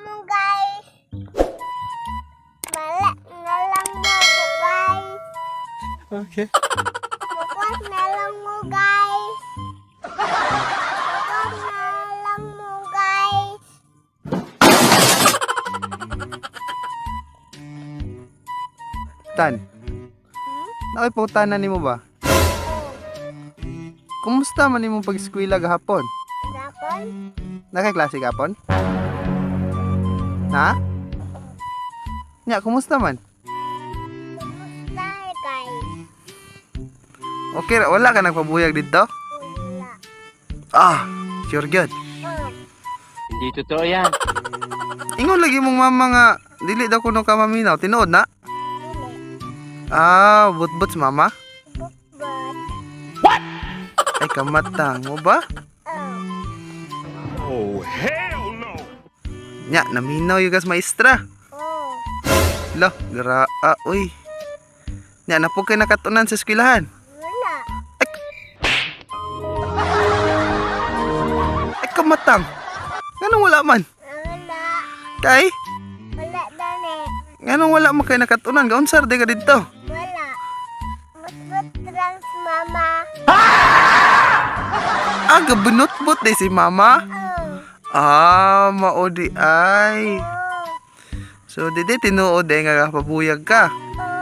mo, guys. Mala na lang mo, guys. Okay. Mukuha na lang mo, guys. Mukuha na lang mo, guys. Tan. Nakoy pangutana nimo ba? Kumusta man imong pag-eskwela gahapon? Gapon? Nakay klase gahapon? Na? Nya, kumusta man? Kumusta, guys? Okay ra, wala ka nagpabuyag dito? Wala. Ah, sure good. Oh, Hindi totoo yan. Ingon lagi mong mama nga dili daw kuno ka maminaw, tinuod na? Dili. Ah, butbut si mama. Bukbot. Ay kamatang mo ba? Oh. Oh, hell no! Nya, naminaw yung gas maestra. Oh. Lo, gra ah, uy. Nya, napog kay nakatunan sa eskwelahan. Wala. Ay kamatang. Nganong wala man? Wala. Kay, Wala dani. nganong wala man kay nakatunan? Gaunsar di ka dito. Wala. Bukbot lang si mama. Ah, gabunot-bot di si mama. Oh. Ah, mao di ay. Oh. So, di di tinuod eh nga pabuyag ka. Oh.